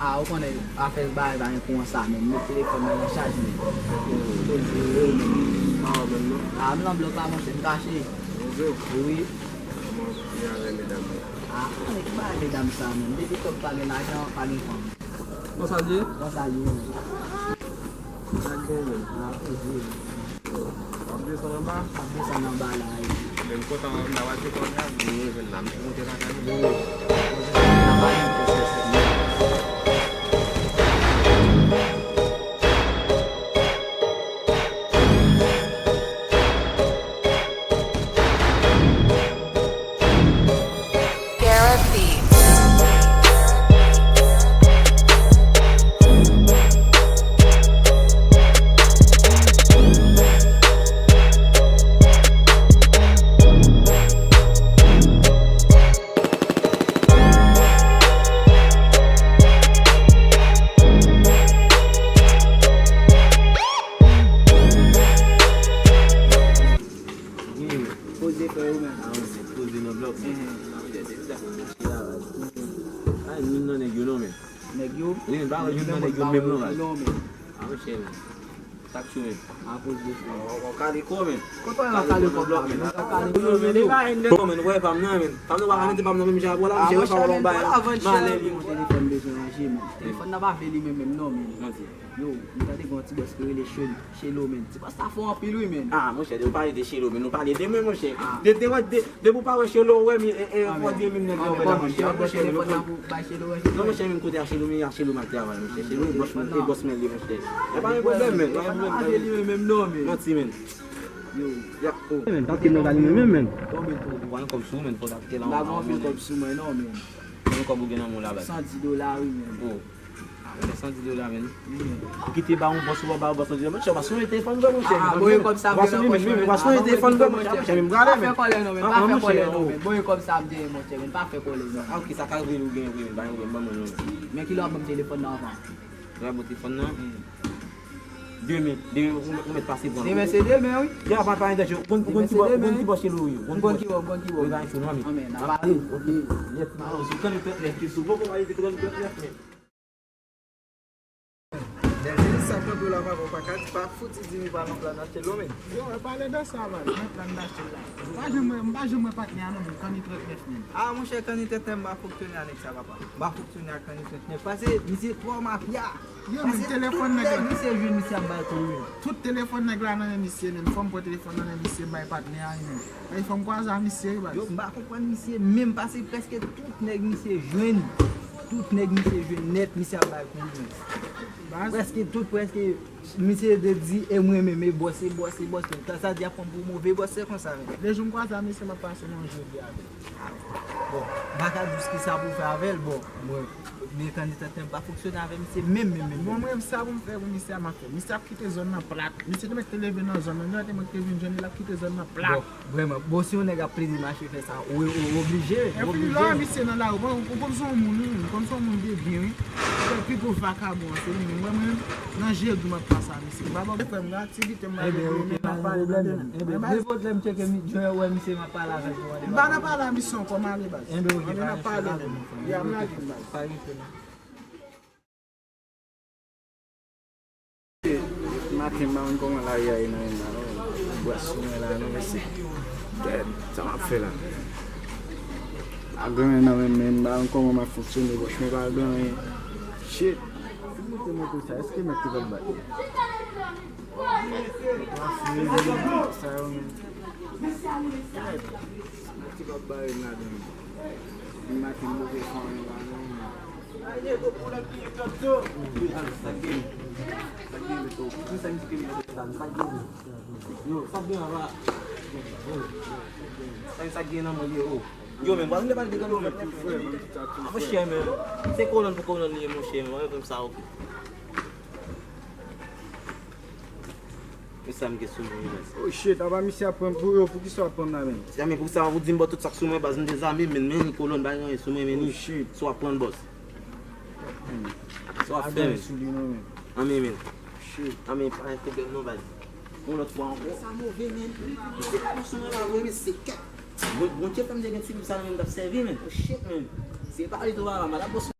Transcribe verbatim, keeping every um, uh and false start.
A, ou konnen afè bagay pa gen kouran sa menm. Met telefòn nan nan chaj menm. Poze yo menm. A, ou menm non? A, m nan blòk la, monchè, m kache. Poze w? Wi. Kòman w ye avè medam yo? A, ou konnen ki bagay medam sa menm. Depi kòb pa gen lajan, pa gen fanm. Konsa l ye? Konsa l ye menm. Sa k gen menm? A, poze. W ap desann anba? W ap desann anba la wi. Men m kontan, m ta pral di kòb la, nou jwenn la, m te monte lakay nou. Wi. Poze sa, n ap ale. Wi, poze frè yo menm. A, ou se poze nan blòk. Mhm. A, ou se deja. Ay, youn nan nèg yo non, men. Nèg yo? Wi, men pa youn nan nèg yo menm non, baz. Non, men. A, monchè, men. Sa k cho, men. A, poze frè. Ou, ou kale kò, men. Kote w al kale kò, men? Ou kale kò, men. Depi pa youn nan, men, wè pa m nan, men. Pa m nan, pa mete pa m nan menm jan, wè la, monchè, wè pa w bay. Malè, men. Telefòn bezwen ranje, men. Telefòn nan pa vle li menm, menm non, men. Manti. Yo, m tande gen yon ti bòs ki rele Chelo. Chelo, men. Ti bòs sa fò anpil, wi, men. A, monchè, de, ou pale de Chelo, men. Nou pale de mwen, monchè. A. De, de, de, depi w pa wè Chelo, ou wè, men, e, e, fò di men nèg yo wè la, monchè. Monchè, telefòn nan pou bay Chelo, wè. Non, monchè, men, kote a Chelo, men, a Chelo m ap travay, monchè. Chelo, e bòs, e bòs mwen li, monchè. E pa gen pwoblèm, men. Pa gen pwoblèm, men. Manti, men. Yo. Ya, o. Men, paske nou gade men, men, men. Konbyen pou ou? Ou pa gen kòb sou ou, men, fò w t ap te la. M pa gen anpil kòb sou mwen, non, men. Konbyen kòb ou gen nan men w la, baz? San di dola, wi, men. O. Mwen san di dola, men. Ou kite ba yon bòs, ou pa ba yon bòs san di dola. Monchè, ou pa sonje telefòn vre, monchè. A, bon, e kòb sa m gen nan pòch mwen, men. Ou pa sonje telefòn vre, monchè. Monchè, men m prale, men. Pa fè kòlè non, men. Pa fè kòlè non, men. Bon, e kòb sa m genyen, monchè, men. Pa fè kòlè non. A, ok, sa ka vre, ou genyen vre, men. Ba mwen, ban mwen, non. Men kilè w ap ban m telefòn nan anvan? Lè w ap ban telefòn nan? Demen, demen, ou mèt pase pran. Demen se demen, wi. Ya, pa, pa gen danje. Ou konn, ou konn ki bò, ou konn ki bò Chelo ye. M konn ki bò, m konn ki bò. Wi, ba gen sou non, men. Anmè, n a pale. Ok. Yès, man, sou trannde trannèf ki sou. Poko pale de trannde trannèf, men. Dènye sa kanpe la, papa, pa ka di, pa fouti di m pa nan plan achte l non, men. Yo, e pale de sa, man. Nan plan achte l la. M pa janm wè, m pa janm wè patnè a non, men, kanni trannèf, men. A, monchè, kanni trannèf, m pa fonksyone a nèg sa, papa. M pa fonksyone a kanni trannèf. Paske misye twò mafya. Yo, men, telefòn nèg la. Misye jwenn, misye ap bay kou, men. Tout telefòn nèg la nan men misye, men. Fò m pran telefòn nan men misye, bay patnè a, men. Ay, fò m kwaze a misye, wi, baz. Yo, m pa konprann misye menm, paske prèske tout nèg misye jwenn. Tout nèg misye jwenn nèt, misye ap bay kou, men. Baz. Prèske tout, prèske, misye te di, e mwen menm, e bòs, e bòs, e bòs, men. Sa, sa di ap pran m pou move bòs, se konsa, men. De jou m kwaze a misye, m ap pase nan jodi a, men. Bon, m pa ka di w kisa pou w fè avè l, bon, mwen, men kanni trannèf, m pa fonksyone avè misye menm, menm, menm. Bon, mwen, sa pou m fè pou misye a, m ap fè. Misye ap kite zòn nan plat. Misye te mèt te leve nan zòn nan, li te mèt te vin jwenn li, l ap kite zòn nan plat. Bon, vrèman, bon, si yon nèg ap plede mache fè sa, ou, ou oblije, ou oblije. Epi lè misye nan lari, bon, ou konn se yon moun, wi, ou konn se yon moun de byen, wi. Epi pou vakabon an, se li menm. Mwen, mwen, nan je dou m ap pase a misye. M pa ba frè m, aktivite m la, men m ap pale nan demen. Enben, nenpòt lè m tcheke mi, jan yo wè misye, m ap pale avèk yo. M pa nan pale a misye ankò, m ale, baz. Enben, ok, pa gen pwoblèm, mon frè. Ya, m lage l, baz. Pa gen pwoblèm. Maten, m pa konn kòman lari a ye nan men m la, non. Bwè sou mwen la, non, mesye. Gad, sa m ap fè la? A gen anyen nan men m, men m pa konn kòman m ap fonksyone, bwè sou mwen pa gen anyen. Shit. Si m te montre sa, èske mèt li p ap bat li? Sa yo menm. Mèt li p ap bare m ladan. Li make m move fanmi la, non. Ay, nego, pwoblèm ki gen pèp yo. Sa gen. Sa gen, sa gen. Yo, sa gen anba. Sa, sa gen nan mwen, yo. Yo, men, wap vin pale de granmoun, men. A, monchè, men. Se kolòn pou kolòn li ye, monchè, men. Wap fè m sa, ok. E sa m gen sou mwen, baz. Oh shit, apa misye ap pran pou yo, poukisa w ap pran la, men? Ti zanmi, poukisa w di m bò tout sa k sou mwen, baz, m te zanmi, men, men, ni kolòn, pa gen anyen sou mwen, men, ni. Oh shit. Si w ap pran, bòs. Si w ap fè, men. Sou li, non, men. Anmè, men. Shit. Anmè, pa gen pwoblèm, non, baz. Yon lòt fwa ankò. Sa move, men. Se pa sou mwen, la, vre, men, se kèk. Bon, Bondye fè m te gen ti liv sa, men, m t ap sèvi, men. Oh shit, men. Se pa li tou, papa, m pa t ap bòs